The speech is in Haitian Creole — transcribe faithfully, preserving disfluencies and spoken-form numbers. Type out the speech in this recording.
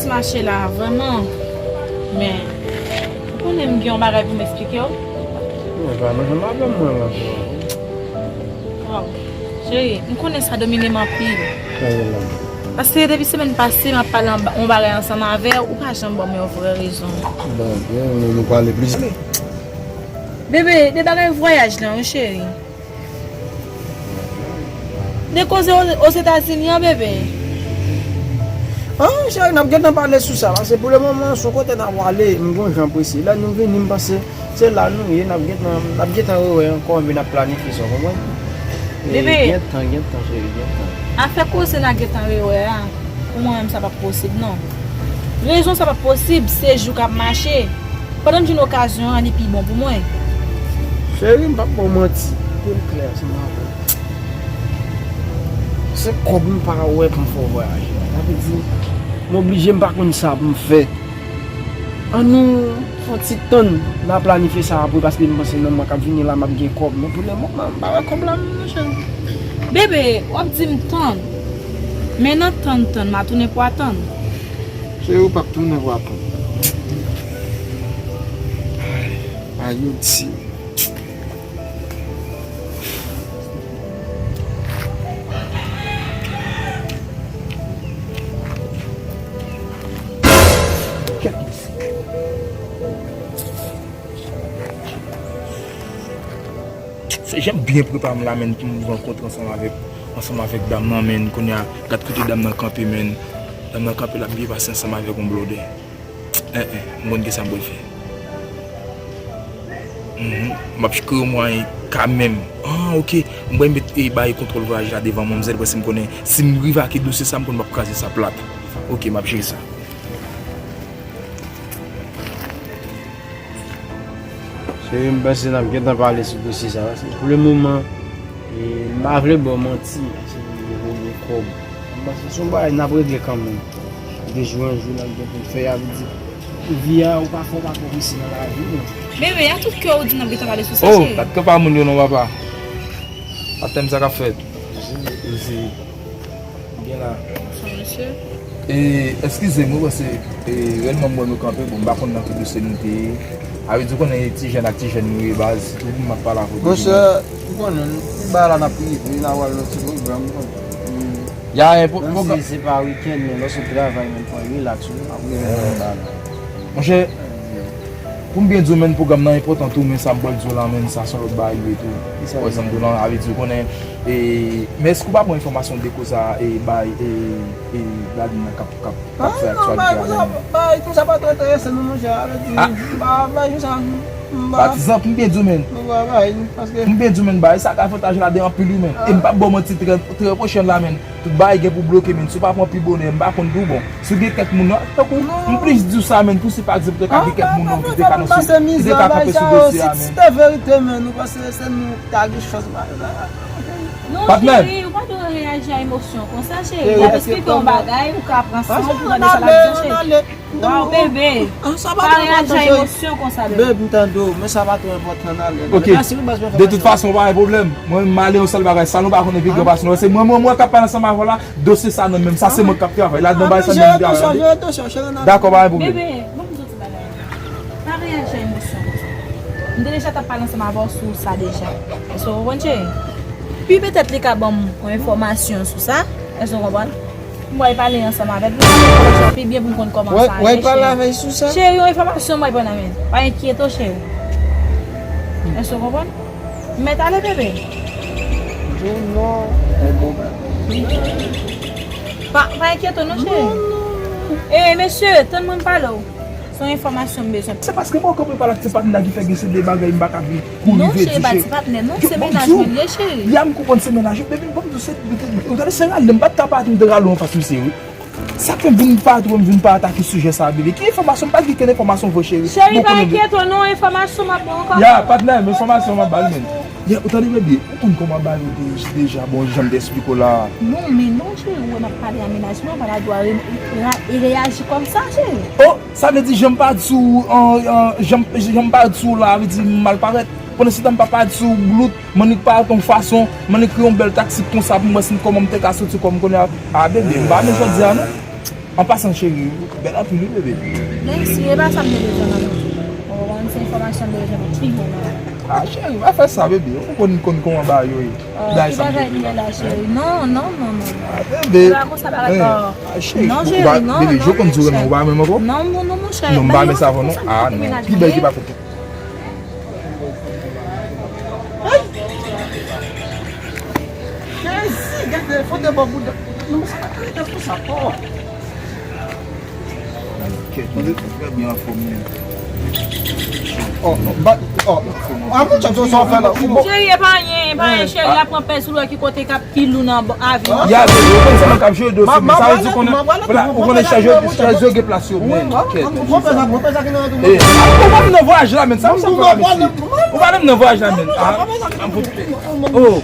Mache la, vrèman. Men, ou konnen m gen yon bagay pou m eksplike w. Mwen pa nan janm avè mwen la. Waw, cheri, m konnen sa domine m anpil. Paske depi semèn pase, m ap pale yon ba- yon bagay ansanm avè w, ou pa janm ban m yon vrè rezon. Bon, byen, nou, nou pale plis. Bebe, de bagay vwayaj lan, wi, cheri. De koze O- Ozetazini an, bebe. Ah, cheri, n ap gentan pale sou sa, paske pou le moman, sou kote n ap prale, m gon jan prese. Lè nou vini, m panse se la nou ye, n ap gentan, n ap gentan rewè ankò, epi n ap planifye sa, w konprann? E bebe. Gentan, gentan, cheri, gentan. Afè koze n ap gentan rewè a, pou mwen menm, sa p ap posib, non. Rezon sa p ap posib, se jou k ap mache. Pandan m jwenn okazyon an, li pi bon pou mwen. Cheri, m p ap ba w manti. Pou m klè ansanm avè w. Se kòb m pa wè pou m fè w vwayaje. Sa vle di, m oblije, m pa konn sa pou m fè. Ann nou fè yon ti tann, n a planifye sa apre, paske m panse nan mwa k ap vini la, m ap gen kòb. Men pou le moman, m pa wè kòb la menm, non, cheri. Bebe, w ap di m tann. Men nan tann, tann, m a tounen pou atann. Cheri, ou p ap tounen pou atann. Ay, ay, yo di. Se jan m byen prepare m la, menn, pou m rankontre ansanm avèk, ansanm avèk dam nan, menn. Kounye a, gad kote dam nan kanpe, menn. Dam nan kanpe, l ap byen pase ansanm avèk yon blòdè. En, en, m konn kisa m pral fè. Mhm. M ap kreye yon mwayen kanmenm. Ah, ok. M pral met, e, bay kontwòl vwayaj la devan manmzèl, paske m konnen si m rive ak dosye sa, m konnen m ap kraze sa plat. Ok, m ap jere sa. Cheri, m panse n ap gentan pale sou dosye sa, paske pou le moman, e, m pa vle ba w manti, se pou gen kòb. M panse se yon bagay n ap regle kanmenm. De jou an jou, n ap gen pou n fè, a vle di, vi a, ou pa fè, ou pa pwogrese nan lavi, non. Bebe, a tout kè w di n ap gentan pale sou sa, cheri. Oh, pa t kanpe a moun yo non, papa. Pa t tèm sa k ap fèt. Isi, isi. Byen la. Bonswa, mesye. E, eskize m, wi, paske, e, reyèlman, m wè nou kanpe, bon, m pa konn nan ki dosye nou te ye. A vle di, ou konnen ti jèn ak ti jèn nou ye, baz. Toujou m ap pale avè w. Monchè, ou konnen, nou, bagay la n ap rive, n a pral nan ti pwogram, ou konnen. Ya, e, pwo-, menm si se pa wikenn, men lè w sot travay, menm fò w relax, wi, ap rive nan bagay la. Monchè, pou m byen di w, menn, pwogram nan enpòtan tou, men sa m pral di w la, menn, sa se yon lòt bagay li ye tou. Kisa? Wè, sa m di w la, a vle di, ou konnen, e, men èske ou pa pran enfòmasyon de koze a, e, bay, e, e, Bladine nan k ap, k ap, k ap fè aktyalite a, menn? Bagay konsa pa twò enterese nou, monchè, a vle di, m pa, bagay konsa, m pa. Patizan, pou m byen di w, menn. M pa bay, paske m byen di w, menn, bagay sa gen avantaj ladan anpil, wi, menn. E m p ap ba w manti, trè, trè pwochen la, menn. Tout bagay gen pou bloke, menn. Si w pa pran pi bonè, m pa konn tou, bon. Si w gen kèk moun nan, tankou, m plis di w sa, menn, pou si pa egzanp, te ka gen kèk moun nan ki te ka nan, ki te ka kanpe sou dosye a, menn. Si se te verite, menn, ou panse se nou ki ta gen chans, bagay la? Non, cheri, ou pa dwe reyaji a emosyon konsa, cheri. L ap eksplike yon bagay, ou ka pran san w pou tande sa l ap di, cheri. Waw, bebe. Pa reyaji a emosyon konsa, bebe. Bebe, m tande w, men sa pa twò enpòtan, n ale. Ok. De tout fason, pa gen pwoblèm. Mwen, m ale yon sèl bagay, salon pa konn pi gran pase nou. Se mwen, mwen, mwen k ap pale ansanm avè w la, dosye sa nan men m, sa se mwen k ap travay. Ladan bagay sa nan men m travay. Dakò, pa gen pwoblèm. Bebe, ban m di w ti bagay. Pa reyaji a emosyon konsa. M te deja t ap pale ansanm avè w sou sa deja. Èske w konprann, cheri? Pi petèt li ka ban m yon enfòmasyon sou sa. Èske w konprann? M pral pale ansanm avè l pou m konn enfòmasyon pi byen pou m konn kòman sa ye, cheri. Cheri, yon enfòmasyon m pral pran nan men l. Pa enkyete w, cheri. Èske w konprann? M mèt ale, bebe? Di w non, yon bon bagay. Pa, pa enkyete w non, cheri. E, mesye, tann mwen m pale w. Se yon enfòmasyon m bezwen. Se paske mwen kanpe pale ak ti patnè ki fè gen se de bagay m pa ka vin kouri vre di, cheri. Non, cheri, pa ti patnè, non, se mennaj mwen li ye, cheri. Ya, m konprann se mennaj ou, men vin ban m di w se, ou tande se rale m pa t ka pati m te rale w anfas misye, wi. Sa k fè m vin pale, m vin pa atake sijè sa, bebe. Ki enfòmasyon? M pa t gen kenn enfòmasyon vre, cheri. Cheri, pa enkyete w non, enfòmasyon m ap ba w ankò. Ya, patnè, men enfòmasyon m ap ba l, men. Ya, ou tande, bebe, ou konn kòman bagay yo te ye deja, bon, jan m te esplike w la. Non, men non, cheri, ou wè m ap pale a mennaj mwen, ou pa ta dwe re-, re-, reyaji kòmsa, cheri. Oh! Sa vle di, jan m pa di sou, an, an, jan m, jan m pa di sou la, vle di m mal parèt. Pandan se tan m pa pa di sou blout, m annik parèt yon fason, m annik kreye yon bèl taktik konsa pou m wè si m kòman m te ka soti kò m kounye a. A, bebe, m pa men jodi a, non. An pasan, cheri, ou bèl anpil, wi, bebe. Mèsi, e pa sa m te bezwen nan men ou. Ou konprann, se enfòmasyon m te bezwen pou pi bon nan. Ah, cheri, pa fè sa, bebe. Ou konn, konn kòman bagay yo ye. Oh, bagay ki sa m te di la, cheri. Non, non, non, non. Ah, bebe. Se pa konsa bagay, oh. Ah, cheri, non, cheri, non, bebe, non, je konn di w renmen, ou pa renmen m ankò? Non, non, non, monchè. Non, m pa renmen sa avè w, non. Ah, non. Pi bèl ki pa kote. Ay! Jezi, gade, foto bò bouda. Non, men sa pa ka rete konsa, oh. Kèt, mwen trè byen anfòm, men. Oh, non, ba, oh. Ah, mon chè, sa w fè la. Cheri, e pa anyen, e pa anyen, cheri, a pran pè sou lè ki kote k ap pi lou nan avyon. Ya, se yo konn sa nan k ap jwe dosye, men sa vle di konnen, vwala, ou konnen chaj yo, chaj yo gen plas yo, men kèt. Ou pa vin nan vwayaj la, men sa, sa fè la, mesye. Ou pa vin nan vwayaj la, men. Ah, oh.